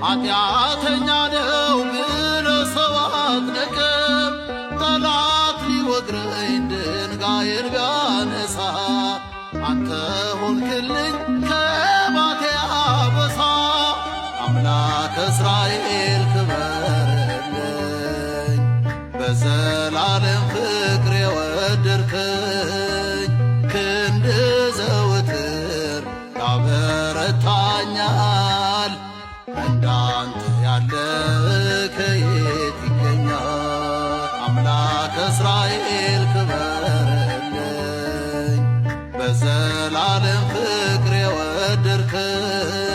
ኃጢአተኛ ነው ብለህ ሰው አትንቅም። ጠላት ሊወግረኝ ድንጋይን ቢያነሳ አንተ ሆንክልኝ ከባቴ አበሳ። አምላከ እስራኤል ክበርልኝ፣ በዘላለም ፍቅር የወደድክኝ ክንድ ዘውትር ያበረታኛል። እንዳንተ ያለ ከየት ይገኛል? አምላከ እስራኤል ክበርልኝ፣ በዘላለም ፍቅር የወደድክኝ።